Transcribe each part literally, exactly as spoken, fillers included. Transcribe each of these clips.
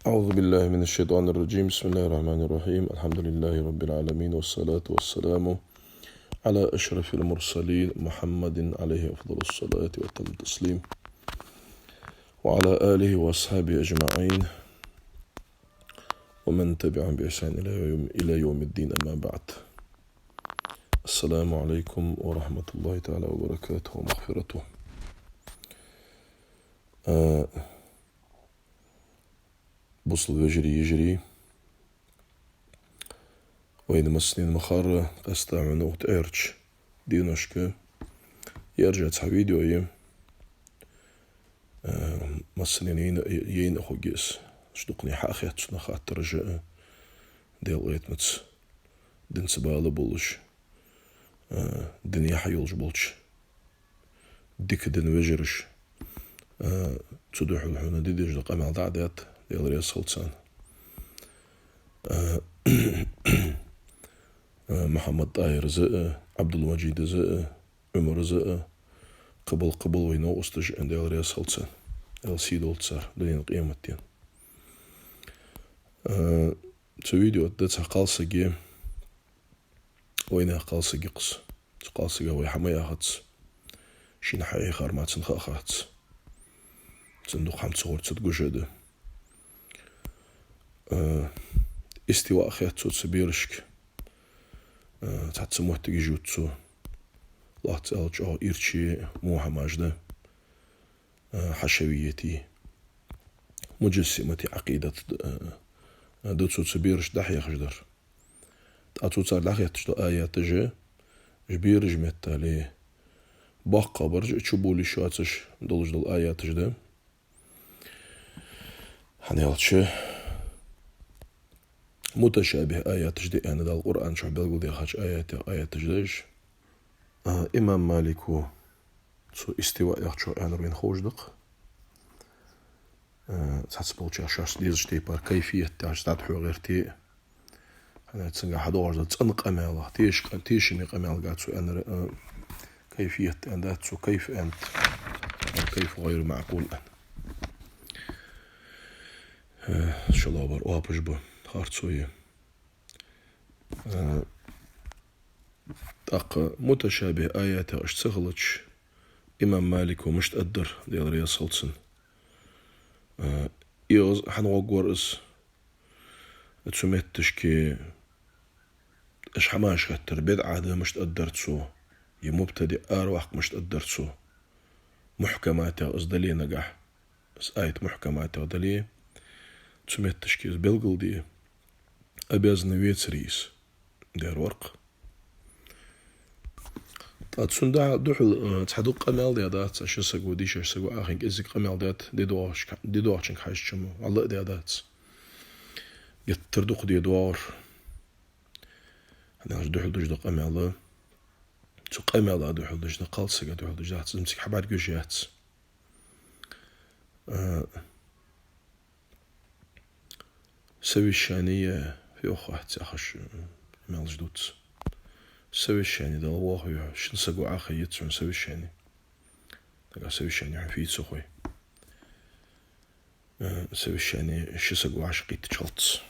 أعوذ بالله من الشيطان الرجيم. بسم الله الرحمن الرحيم. الحمد لله رب العالمين، والصلاة والسلام على أشرف المرسلين محمد عليه أفضل الصلاة وأتم التسليم، وعلى آله وأصحابه أجمعين، ومن تبعهم بإحسان إلى يوم، إلى يوم الدين، أما بعد. السلام عليكم ورحمة الله تعالى وبركاته ومغفرته. Э, бусалба вежарий, йижарий, вайна массанена ма харра, къаьстта хьона укх тӀаьрча деношка яржа цхьа видео я. Э, массанена яйна, яйна хургья из. Уж дукхане хьа а хет сона хаттараш а, Даьла къахетамца, динца бала болаш, э, дина яхь йолаш болча дика дина вежараша, э, цу духьала хьона де дезаш дола къамаьл дӀа а даьд, Даьла раьза хилва царна. Э, э, Мухьаммад-ТӀахӀирас а, Ӏабдул-Мажидас а, Ӏумарас а, кхыбола, кхыбола вай новкъосташа а, Даьла раьза хилва царна. Даьла сий долда цар дунен, къематден. Э, цу видео тӀа да цхьа кхалсаг, вайнаьха кхалсаг я-кх из. Цу кхалсага вай хӀама яхац. Шийна хьаийхар мара цунна ха а хац. Цунна дукха хӀама ца ховр, цунна гуш а да. Э, истиваъ хет цо цу берашка. Э, цхьацца моттигаш йоах цо. Лоацца аьлча, чӀоагӀа ирча во хӀамаш да. Э, хьашавиятий, муджассиматий Ӏакъидат да, э, да цо цу берашта дӀахьехаш дар. ТӀаккха цо царга дӀахетташ дола аяташ а, уж бераш меттел боккхагӀбараш а чубовла йиш йоацаш долаш дола аяташ да. ХӀана аьлча, муташабихӀ аяташ да аьнна, Дала Къуръан чу белгалдаьхача аятех аяташ да уж. А, имам Малика цу истиваъ яхачох аьннар вайна ховш да-кх. Э, цхьацца болчар шоашта дезача тайпара кайфият яхаш цхьа дӀахьо гӀерте, хӀана аьлча цунга хьадоагӀаш да цӀена къамаьл, теша къа-, тешаме къамаьлга цо аьннар, э, кайфият аьнна дац цо, кайф аьннад. Аль-кайфу гӀайру маӀкъул аьнна. Э, шоллагӀбар оапаш ба, харцо я. Э, тӀаккха муташабихӀ аяташ ца хилча, имам Малика мишта аргдар, Даьла раьза хилва цунна? Э, из хӀана гӀоргвар из? Цу метташка уж хӀамаш хеттар бидӀа да мишта аргдар цо, е мубтадиӀ араваккха мишта аргдар цо? Мухькаматех из дале нагахь, из аят мухькаматех дале, цу метташка из белгалде, обязан вецаре из дер вар-кх. ТӀаккха цунна духьала, э, цхьа дукха къамаьл даьдац, ши саго, дийша саго Ӏахинг кӀеззига къамаьл даьд, де доагӀачунга, де доагӀачунга хьежача мо, валлахӀи даьдац. Геттара дукха де доагӀар. ХӀана аьлча духьала деш дола къамаьл, цу къамаьла духьала деш да, кхалсага духьала деш дац, из цига хьабӀаргагуш яц. Э, совещание йоах хьона цхьа хаш, э, мелаш дувц. Совещание дала воагӀа хьо, шин саго Ӏахайийтац хьона совещание. Нагахь совещание хьона фу я ца хой. Э, совещание ши саго вӀашагӀкхийттача хилац.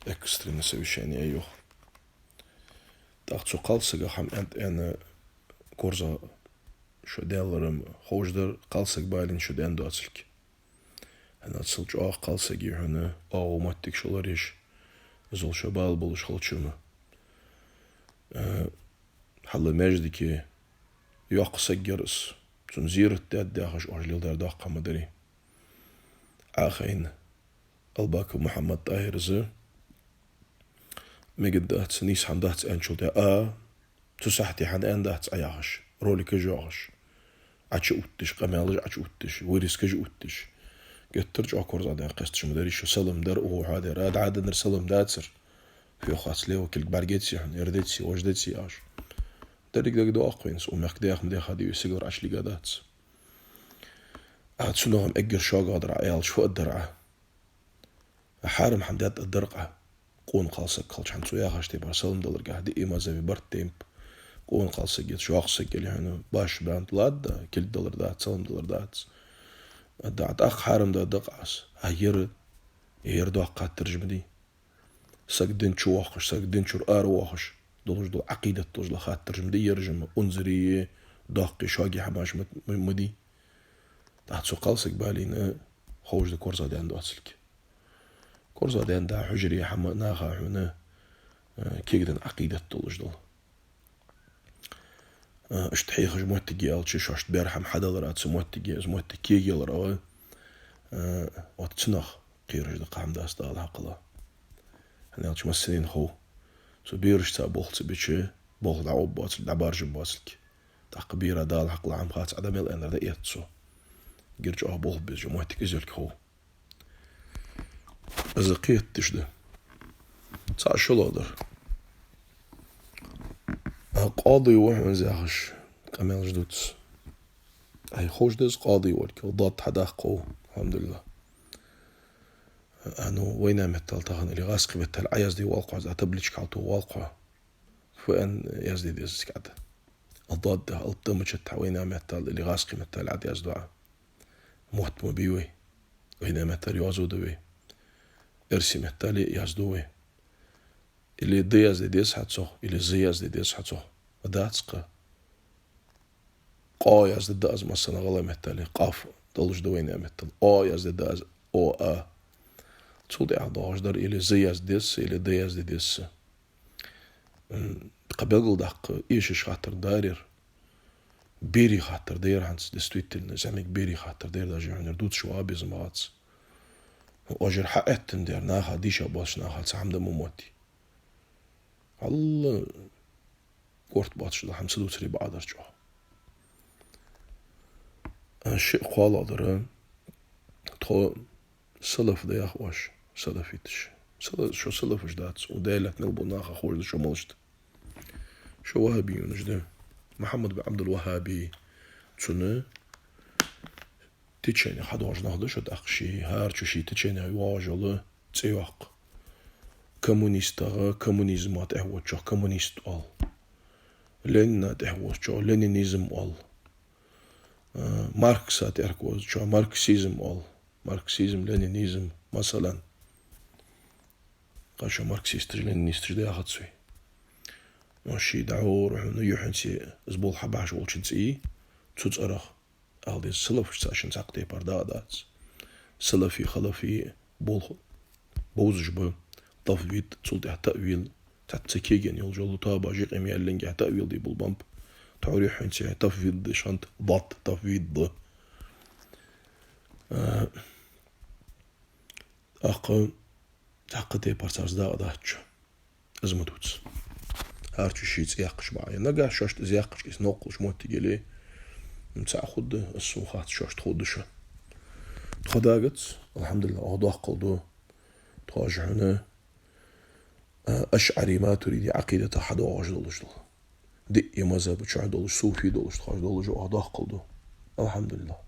Экстренное совещание я йоах. ТӀаккха цу кхалсага хӀама аьннад аьнна корзагӀа шо даьлар-м ховш дар, кхалсаг балийна шо даьнна доацилга. ХӀана аьлча цул чӀоагӀа кхалсага хьона оагӀув моттиг шо лораеш, из шо бала болаш хилча-м. Э, хьалла маьждиге йоккха саг яр из, цунна зерат даьд яхаш, оаш леладаьр доккха хӀама дарий. Ӏахайна Албаков Мухьаммад-ТӀахӀирас, мегаргдац, нийса хӀама дац аьнначул тӀехьагӀа, а, цу сахьте хӀана аьннадац Ӏа яхаш, роликаш йоагӀаш, Ӏочуоттадеш, къамаьлаш Ӏочуоттадеш, вырезкаш оттадеш. Геттара чӀоагӀа корзагӀдаьнна кхесташ ма дарий шо, салам дар, укхо хьадер, а, дӀа а деннар салам дацар. Фу йоах хьа, лева кулг бӀаргеций хьона, ер деций, вож деций яхаш. Деррига дагадоагӀа-кх вайна из, укх мехка даьха ма даьха дий вай, сигалара Ӏочулийга дац. А, цунах-м эггара шогӀа дар Ӏа аьлча, фу аргдар Ӏа? Хьарам хӀама даьд аргдар-кх Ӏа. Къона кхалсаг хилча хӀанз цо яхача тайпара салам даларгахьа диъ мазхӀабе барт тайнаб. Къона кхалсаг яле, йоккха саг яле хьона, башха баьннаб, ладно, кулг далар дац, салам далар дац. ТӀаккха хьарам даьд-кх Ӏа из. А ер Ер доккха хаттараш ма дий. Саг дин чу воаккхаш, саг дин чура аравоаккхаш долаш дола Ӏакъидат долаш дола хаттараш ма дий ераш, унзара, доккхий, шога хӀамаш ма, ма, ма дий. ТӀаккха цу кхалсага балийна ховш да корзагӀдаьнна доацилга. КорзагӀдаьнна да хьужаре хӀама наха хьона, э, кегаденна Ӏакъидат долаш дола. Э, иштта хьехаш моттиг я аьлча, шоашта бер хӀама хьадалар а цу моттиге, из моттиг кегаялар а, э, вот цунах кхераш да кхы хӀама дац Дала хьакхала. ХӀана аьлча массанена хов. Цу берашца болх ца бича, болх дӀаӀоббоацилга, дӀабаржабоацилга. ТӀаккха бера Дала хьакхала хӀама хац, Ӏа дӀа мел аьннар дӀаэц цо. Гир чӀоагӀа болх беза моттиг из йолга хов. Из кхетадеш да. ЦаӀ шоллагӀдар. А, къади ва хьона из яхаш, къамаьлаш дувц. Ай, ховш да из къади волга, дод хьадаккха хов, алхьамдулиллахӀ. А, ну, вайнаьха меттала тахан или гӀазкхий меттала Ӏа язде воалл хьо, из а табличка хьалтоха воалл хьо. Фу аьнна язде деза цига Ӏа? Ал дод да, алап да мичад хьа вайнаьха меттала или гӀазкхий меттала Ӏа дӀаяздо Ӏа? Мотт ма бий вай. Вайнаьха меттала йоазув да вай. Эрсий меттала йоазув да вай. Или д язде деза хьа цох, или з язде деза хьа цох. Ма дац-кх. Къо язде да аз массанахьа гӀалгӀай меттала, къаф долаш да вайнаьха меттала. О язде да аз, о, а. Цул тӀехьа доагӀаш дар или з язде деза са, или д язде деза са. М, кхы белгалдаккха эшаш хаттар дар ер. Берий хаттар да ер хӀанз, действительно, зӀамига берий хаттар да ер, даже хьона ер дувцаш вагӀа безам бац. Ожар хьаэттан дар, наха дийша боацаш, наха цхьа хӀама да ма моттий. Алла, корта боацаш дола хӀама ца дувцаре бакъахьа дар чӀоагӀа. А, шиъ кхоалагӀдар, тхо салаф да яхаш, салафиташ. Сала-, шо салафаш дац, укх Даьла лаьтта мел бола нах ховш да шо малашта. Шо ваххабиюнаш да. Мухьаммад бин Ӏабдул-ВаххӀаби, цун течене хьадоагӀаш нах да шо, тӀаккха ший, хӀара чу ший теченех воагӀаш вола цӀи йоаккх. КоммунистагӀа, коммунизма тӀехьа воацачох коммунист оал. Ленина тӀехьа воацачох ленинизм оал. А, Маркса тӀехьа воацачох марксизм оал. Марксизм, ленинизм, масала. Кхы шо марксисташ, ленинисташ да яхац вай. Но ший дӀахьора хьона юххьанца из болх хьабахьаш волчун цӀи, цу цӀерах. Ала деза, салафашца шун цхьаккха тайпара дакъа дац. Салафи, халафи болх бовзаш ба, тафвид, цул тӀехьа таъвил, цхьацца кегийна йолаш йола тоба жикъе ма яллинге таъвил де болабеннаб. Тхьовра юххьанца тафвид деш хиннад, дод, тафвид да. А, тӀаккха цхьаккха тайпара царца дакъа дац шун. Из ма дувца. ХӀара чу ший цӀи яьккхача бакъахьа. Нагахь шоашта из яьккхача, из новкъа луш моттиг яле, м, цаӀ хургда, из сона хац, шоашта хургда шоана. Тхо дагац, алхьамдулиллахӀ, оаха доккхал ду. Тхо уж хьона, а, ашӀари, матуриди Ӏакъидатах хьадоагӀаш долаш дола. Диъ мазхӀаба чу долаш, суфи долаш, тхо уж долаш, оаха доккхал ду. АлхьамдулиллахӀ.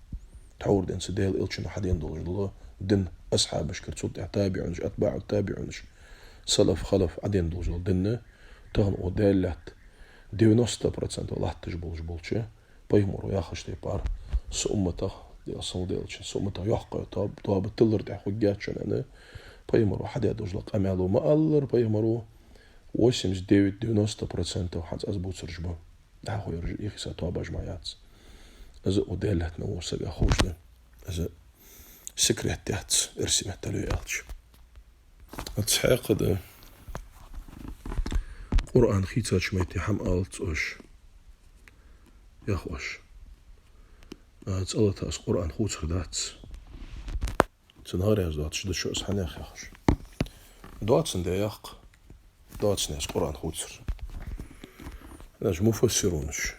Тхьовра денз Даьла Элчано хьадена долаш дола дин, асхьабашкара, цул тӀехьа табиӀунаш, атбаӀу табиӀунаш, салаф, халаф хьадена долаш дола дин, тахан укх Даьла лаьтта девяносто процентов латташ болаш болча, пайхамаро яхача тайпара, са умматах, Даьла салам хилда Элчанна, са умматах йоккха тоба, тоба тиллар тӀехьа хургьяц шоана аьнна, пайхамаро хьадаь долаш дола къамаьл ва ма аллара, пайхамаро восемьдесят девять, девяносто процентов хьанз аз бувцараш ба. ДӀахо ераш ихиса тоабаш ма яц. Из укх Даьла лаьтта мел волча сага ховш да. Из секрет яц, эрсий меттала аьлча. Аз хьекхаду, Къуръан хийцача метте хӀама алац оаш, йоах оаш. А, цӀалата аз Къуръан хувцар дац. Цун гӀараз доацаш да шо из хьанех яхаш. Доацандаь йоаккх. Доацандаь аз Къуръан хувцар. Значит, муфассирунаш,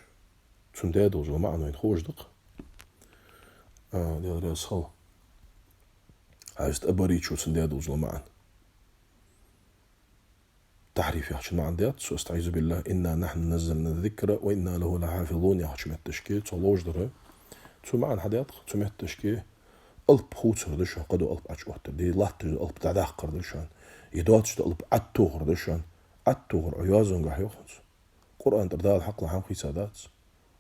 цун даь долаш дола маӀан вайна ховш да-кх. А, Даьла раьза хилва. Хьаьжа ТӀабаричо цун даь долаш дола маӀан. Тахьриф яхачун маӀан даьд цо, أستعيذ بالله، إنا نحن نزلنا الذكر وإنا له لحافظون яхача метташка, цо ловш дар. Цо маӀан хьадаьд-кх, цу метташка алап хувцар да шоана, кхыдола алап Ӏочуоттар да, латташ дола алап дӀадаккхар да шоана, е доацаш дола алап Ӏотохар да шоана. Ӏотохар Ӏа йоазонгахьа йоах хьона цо. Къуръан тӀара Дала хьакхала хӀама хийца дац.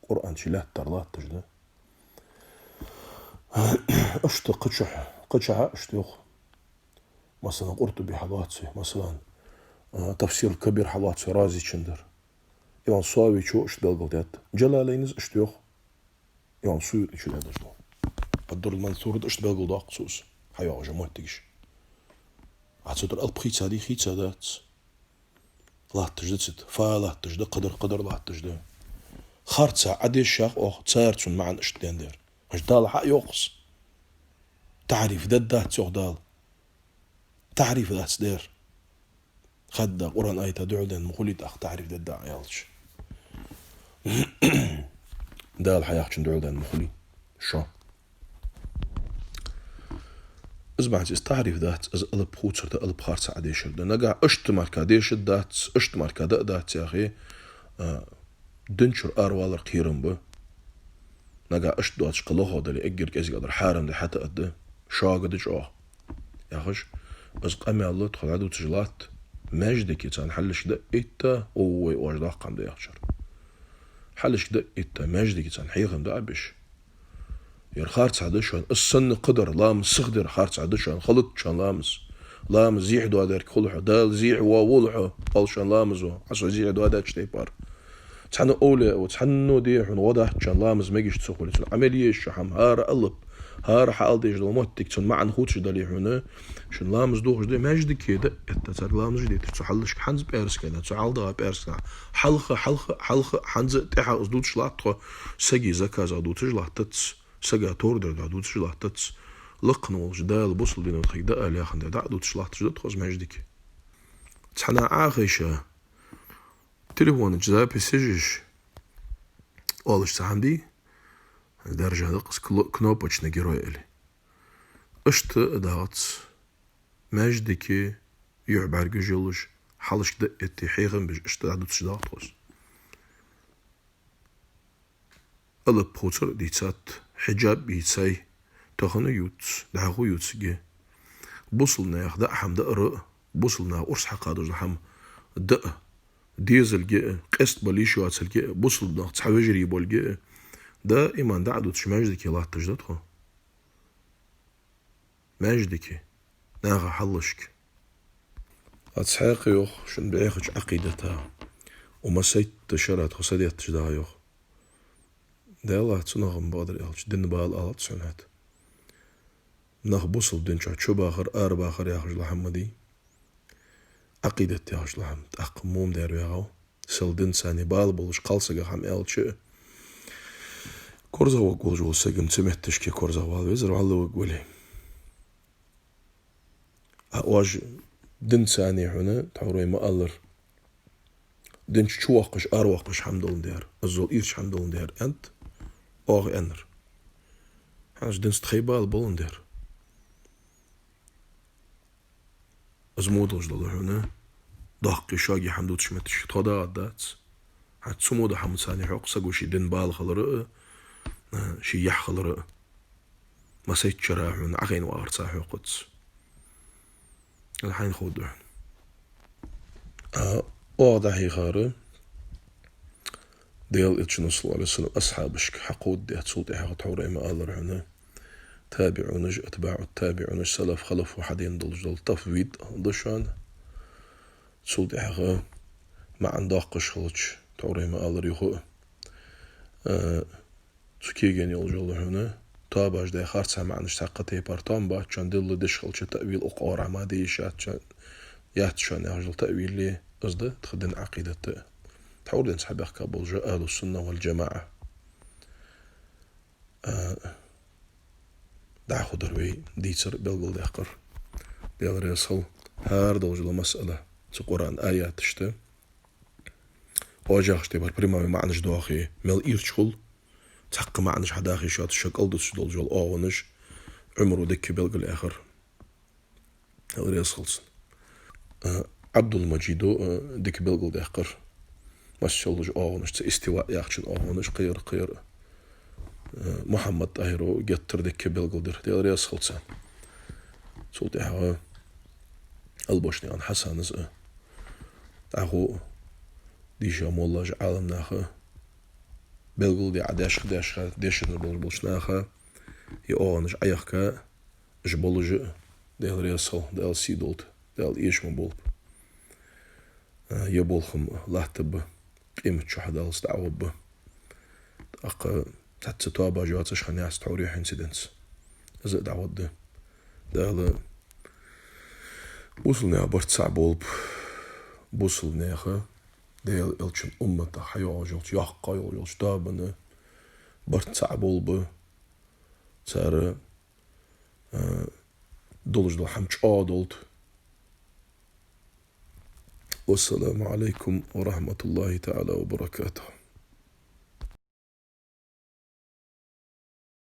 Къуръан ший лаьттара латташ да. Иштта кхычахьа, кхычахьа иштта йоах. Масала, Къуртуби хьалоац вай, масала, а, Тафсир Кабир хьалоац вай, Разечун дар. Имам Савичо иштта белгалдаьд. Джалалайнас иштта йоах. Имам Суютичо даь даждо. Ад-Дуррул Мансура тӀа иштта белгалдоаккх цо из. ХьайоагӀаш моттигаш. А цу тӀара алап хийцадий, хийцадац. Латташ да цу тӀа. Фа латташ да, кхыдар, кхыдар латташ да. Харцахьа Ӏодеша йоах оаха, цар цун маӀан иштта дендар. Аш Дала хьа йоах из. Тахьриф дергдац йоах Дала. Тахьриф дац дер. Хадда Къуръан аята духьал даьнна ма хулий тӀаккха тахьриф дергда аьлча. Дала хьаяхачун духьал даьнна ма хулий. Шо. Из бахьанца из тахьриф дац, из алап хувцар да, алап харцахьа Ӏодешар да. Нагахь иштта мара дешаргдац, иштта мара даа дац яхе, а, дин чура аравалар кхерам ба. Нагахь иштта доацаш кхы лохо дале, эггара кӀезига дар хьарам да, хьатаадда, шога да чӀоагӀа. Яхаш, из къамаьл тхо дӀадувцаш латт, маьждиге царна хьалхашка дӀаэтта, о, вай оаш доккха хӀама да яхачар. Хьалхашка дӀаэтта, маьждиге царна хьехам дӀа а беш. Ер харцахьа да шоана, из санна кхыдар, ламаз сихдер харцахьа да шоана, хилац шоана ламаз. Ламаз зехьа доадаьрг хул хьо, Дала зехьа воаву хьо, оал шоана ламазо, Ӏа со зехьа доадаьча тайпара. Цхьан овлияо, цхьанне а дехьа хьона гӀо дац шоана ламаз мегаш ца хуле, цун Ӏамал еш шу хӀама, хӀара алап, хӀара хьаала дезаш дола моттиг, цун маӀан хувцаш дале хьона, шун ламаз дохаш да, маьждиге дӀаэтта, царга ламазаш детташ, цу хьалхашка хӀанз пӀаьраска да, цу хьалха дагӀа пӀаьраска да. Хьалха, хьалха, хьалха, хьанз а тӀехьа из дувцаш латт тхо, сага заказах дувцаш латтац, сага товр дар духьа дувцаш латтац. Лакхе волча Дала бусалба дино тхоьга дӀаала яхандаь дӀа а дувцаш латташ да тхо из маьждиге. Цхьанне Ӏохайша, телефона чу записаш еш, оалаш цхьа хӀама дий, даржа даккха из кно-, кнопочный герой аьле. Иштта а дагӀац. Маьждиге юхь бӀаргагуш йолаш, хьалхашка дӀаэтте хьехам беш, иштта дӀадувцаш дагӀа тхо из. Алап хувцар а дийцад, хьиджаб йийцай, тахан а ювц, дӀахо а ювцаргья. Бусалба наха даа хӀама даар а, бусалба наха урс хьакха дозал хӀама даа дезалга а, къаьстта бала йиш йоацалга а, бусалба нах цхьа вежарий болга а, даиман дӀа а дувцаш маьждиге латташ да тхо. Маьждиге, наха хьалхашка. Ӏа цхьаькха йоах шун бӀехача Ӏакъидата. Укх массайтта шера тхо са детташ дагӀа йоах. Далла цунах ма бакъдар аьлча, дин бала алац хьона хӀаьта. Нах бусалба дин чу чубахар, арабахар яхаш дола хӀама ма дий. Ӏакъидат яхаш дола хӀама тӀаккха мума дер вегӀав. Сел динца бала болаш кхалсага хӀама аьлча, корзагӀваргволаш вола саг-м цу метташка корзагӀвала везар, вӀалла варгвале. А оаш динца хьона, тхьовра вай ма аллара, дин чу чувоаккхаш, аравоаккхаш хӀама доландаь, аззал ирча хӀама доландаь аьннад, оаха аьннар. ХӀанз динца тхоай бала боландаь. Из мо долаш дола хьона, доккхий шоага хӀама дувцаш метташ тхо дагӀаргдац. ХӀанз цу мо дола хӀамаца хьокх саго ший дин бала хилар а, ший яхь хилар а. Массайтта шера хьона Ӏохайна вагӀарца хьокхац. Из хьайна ховргда хьона. А, оаха дӀахьехар, Даьла Элчано, صلى الله عليه وسلم, асхьабашка хьакховдадаь, цул тӀехьагӀа тхьовра вай ма аллара хьона, табиӀунаш, атбаӀу табиӀунаш, салаф, халафо хьадена долаш дола тафвид да шоана. Цул тӀехьагӀа маӀан доаккхаш хилча, тхьовра вай ма аллара юха а, а, цу кегийна йолаш йола хьона, тоабаш даь харцахьа маӀанаш цхьаккха тайпара тоам бац шоана, дилла деш хилча таъвил укх оагӀорахьа ма де йиш яц шоана, яц шоана яхаш дола таъвил а, из да тха дина Ӏакъидат а. Тхьовра денз хьабаьхка болаш ба ахӀлу сунна вал джамаӀа. А, дӀахо дар вай дийцар, белгалдаьккхар. Даьла раьза хилва, хӀара долаш дола масъала цу Къуръан аяташта, оаш яхача тайпара прямой маӀанаш доахе, мел ирча хул, цхьаккха маӀанаш хьадаха йиш йоацаш, шо кӀалдусаш долаш дола оагӀонаш, Ӏумара дика белгалъяьхар. Даьла раьза хилва цунна. А, Ӏабдул-Мажида, а, дика белгалдаьккхар. Масса йолаш оагӀонаш, цу истива яхачун оагӀонаш, кхыяр, кхыяр. А, Мухьаммад-ТӀахӀира геттара дика белгалдир. Даьла раьза хилва царна. Цул тӀехьагӀа Албошнаькъан Хьасана а. ДӀахо дийша моллаша, Ӏаламнаха, белгалдаь, Ӏа дешха, дешха, дешаргболаш болча наха, из оагӀонаш Ӏояхка, уж болаш а, Даьла раьза хилва, Дала сий долда, Дала эша ма болба. Э, ер болх-м латтаргба, къематдийнахьа Дала из дӀагӀоргба. ТӀаккха цхьацца тоабаш йоацаш хиннаяц тхьовра хиннача инцидентаца. Из а дӀагӀоргда. Дала бусалба наьха барт цхьа болба. Бусалба наьха, Даьла Элчан уммата хьайоагӀаш йолча, йоккха йолча тоабан барт цхьа болба. Цар, э, долаш дола хӀама чӀоагӀа долда. والسلام عليكم ورحمة الله تعالى وبركاته.